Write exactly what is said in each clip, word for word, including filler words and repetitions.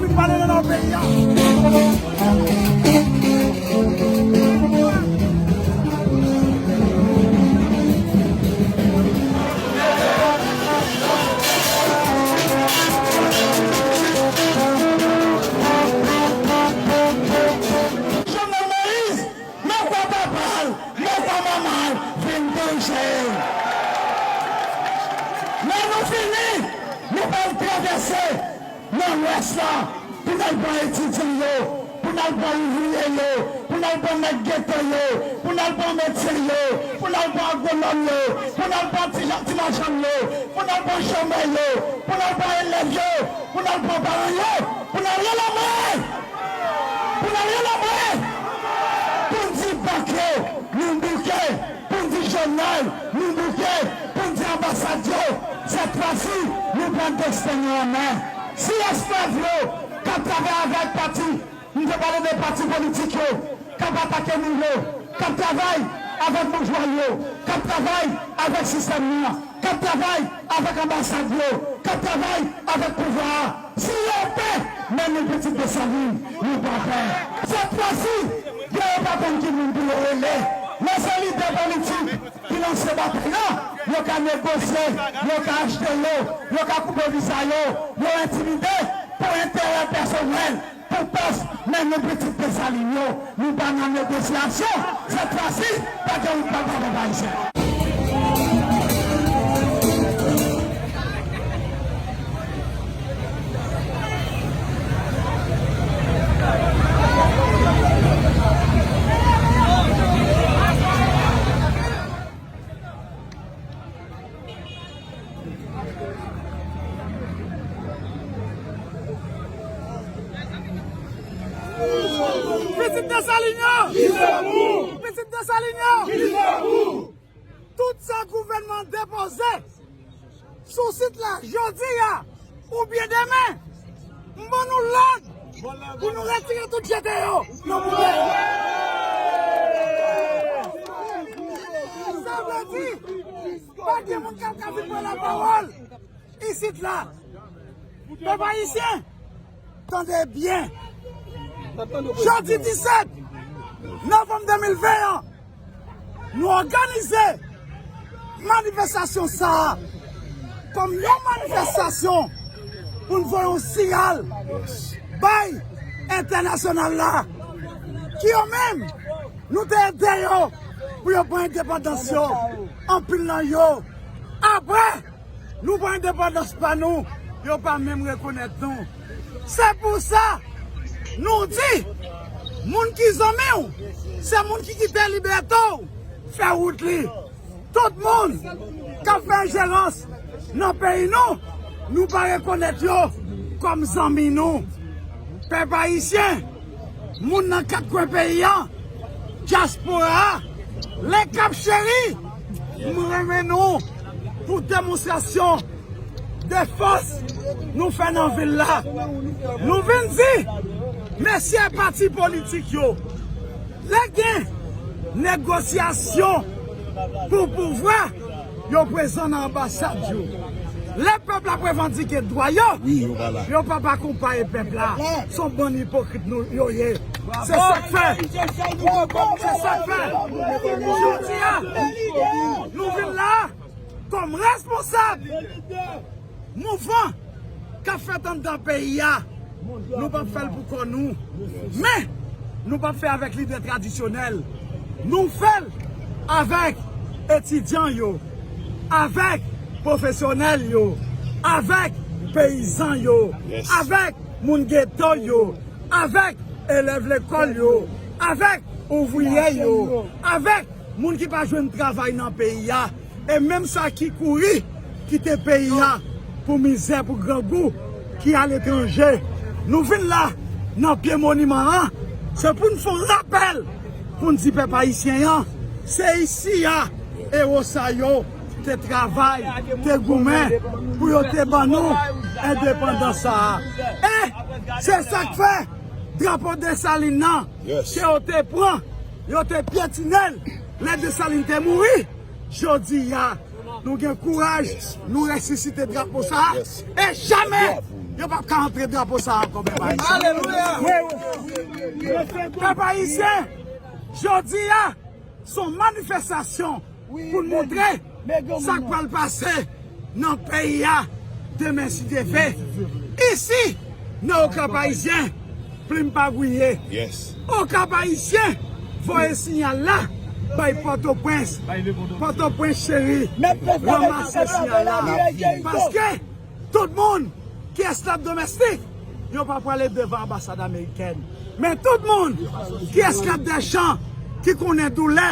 Vin pale nan non peyi a. Jovenel Moïse, nan kwa papa l, nan kwa manman l, vin dirije. Lè nou fini, nou pral travèse nan lwès la, pou n al pran etidyan yo, pou n al pran ouvriye yo, pou n al pran nèg geto yo, pou n al pran medsen yo, pou n al pran agwonòm yo, pou n al pran ti, ti machann yo, pou n al pran chomè yo, pou n al pran elèv yo, pou n al pran paran yo, pou n al rele mwen! Pou n al rele mwen! Pou n di bank yo, nou bouke! Pou n di jounal, nou bouke! Pou n di anbasad yo, sèt fwa si, nou pran desten nou an men! Si esklav yo k ap travay avèk pati, m te pale de pati politik yo, k ap atake nou yo, k ap travay avèk boujwa yo, k ap travay avèk sistèm nan, k ap travay avèk anbasad yo, k ap travay avèk pouvwa a, si yo pè, menm nou pitit Desalin, nou pa pè. Sèt fwa si, gen yo pa konn ki moun pou yo rele, men se lidè politik ki lanse batay la, yo ka negosye, yo ka achte yo, yo ka koupe viza yo, yo entimide pou enterè pèsonèl, pou pòs, men nou pitit Desalin yo, nou pa nan negosyasyon. Sèt fwa si, pa gen wout pa papa ayisyen. Pitit Desalin yo! Viv l'amour! Pitit Desalin yo! Viv l'amour! Tout sa gouvènman depoze sou sit la jodi a oubyen demen, m ban nou lòd pou nou retire tout jete yo nan poubèl. Sa vle di, pa gen moun k ap ka vin pran lapawòl isit la. Pèp ayisyen, tande byen. Jodi disèt novanm de mil ven an, nou òganize manifestasyon sa a kòm yon manifestasyon pou n voye yon siyal bay entènasyonal la, ki yo menm, nou te ede yo pou yo pran endepandans yo, anpil nan yo. Apre, nou pran endepandans pa nou, yo pa menm rekonèt nou. Se pou sa, nou di, moun ki zanmi w, se moun ki kite libète w fè wout li. Tout moun k ap fè enjerans nan peyi nou, nou pa rekonèt yo kòm zanmi nou. Pèp ayisyen, moun nan kat kwen peyi a, dyaspora a, Le Cap Chéri, m renmen nou pou demonstrasyon de fòs nou fè nan vil la. Nou vin di, mesye pati politik yo, lè gen negosyasyon pou pouvwa, yo prezan nan anbasad yo. Lè pèp la ap revandike dwa yo, wi, yo pa la, yo p ap akonpaye pèp la. Se yon bann ipokrit nou yo ye. Se sa k fè, se sa k fè, jodi a, nou vin la kòm responsab mouvman k ap fèt anndan peyi a. Nou p ap fè l pou kò nou. Men, nou p ap fè avèk lidè tradisyonèl. Nou fè l avèk etidyan yo, avèk pwofesyonèl yo, avèk peyizan yo, avèk moun geto yo, avèk elèv lekòl yo, avèk ouvriyè yo, avèk moun ki pa jwenn travay nan peyi a, e menm sa ki kouri kite peyi a pou mizè, pou grangou, ki aletranje. Nou vin la, nan pye moniman an, se pou n fè yon rapèl, pou n di pèp ayisyen an, se isi a ewo sa yo te travay, te goumen, pou yo te ban nou endepandans sa a. E se sa k fè drapo Desalin nan, ke yo te pran, yo te pyetinen l, lè Desalin te mouri, jodi a, nou gen kouraj, nou resisite drapo sa a, e jamè Yo p ap ka antre drapo sa a ankò, pèp ayisyen. Alelouya! Pèp ayisyen, jodi a, se yon manifestasyon pou n montre sa k pral pase nan peyi a demen, si Dye vle. Isi, nan Okap Ayisyen, plim pa griye. Okap Ayisyen voye siyal la bay Pòtoprens. Pòtoprens cheri, ranmase siyal la. Paske tout moun ki esklav domestik, yo pa prale devan anbasad amerikèn. Men tout moun ki esklav dèchan, ki konnen doulè,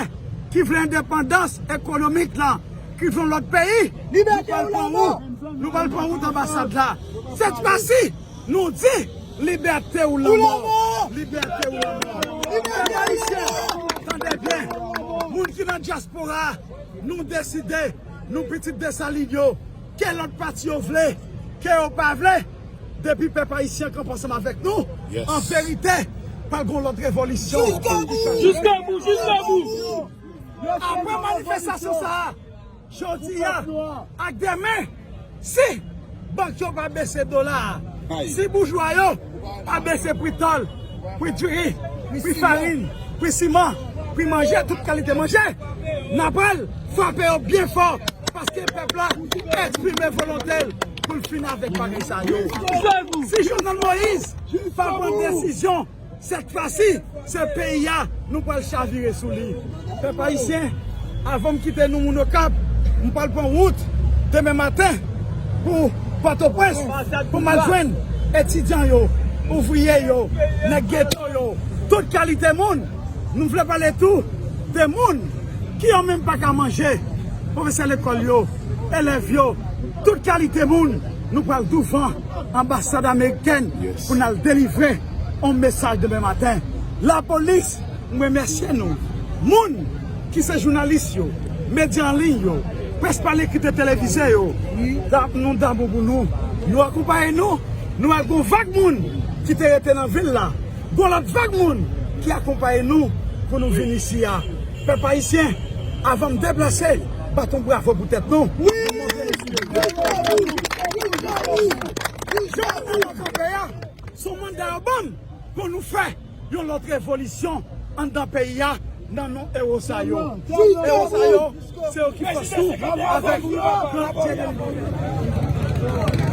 ki vle endepandans ekonomik la, ki vle yon lòt peyi, nou pral pran wout, nou pral pran wout anbasad la. Sèt fwa si, nou di, libète ou lanmò. Libète ou lanmò. Pèp ayisyen, tande byen. Moun ki nan dyaspora, nou deside, nou pitit Desalin yo, ke lòt pati yo vle, ke yo pa vle, depi pèp ayisyen kanpe ansanm avèk nou, an verite, pral gen yon lòt revolisyon. Jiskabout, jiskabout. Apre manifestasyon sa a, jodi a ak demen, si bank yo pa bese dola a, si boujwa yo pa bese pri tòl, pri diri, pri farin, pri siman, pri manje, tout kalite manje, n a pral frape yo byen fò, paske pèp la eksprime volonte l pou l fini avèk bagay sa yo. Si Jovenel Moïse pa pran desizyon, sèt fwa si, se peyi a nou pral chavire sou li. Pèp ayisyen, avan m kite nou moun Okap, m pral pran wout demen maten pou Pòtoprens, pou m al jwenn etidyan yo, ouvriye yo, nèg geto yo, tout kalite moun. Nou vle pale tou de moun ki yo menm pa ka manje, pwofesè lekòl yo, elèv yo, tout kalite moun. Nou pral douvan anbasad amerikèn pou n al delivre yon mesaj demen maten. Lapolis, m remèsye nou. Moun ki se jounalis yo, medya an liy yo, près pa lekri, televize yo, nou dabou pou nou. Nou akonpaye nou, nou wè gon vag moun ki te rete nan vil la. Gon lòt vag moun ki akonpaye nou pou nou vin isi a. Pèp ayisyen, avan m deplase, bat yon bravo pou tèt nou. Wi! Jan nou kanpe a, se yon manda yo ban m pou nou fè yon lòt revolisyon anndan peyi a nan non ewo sa yo. Ewo sa yo, se yo ki fòs nou avèk gran Dye de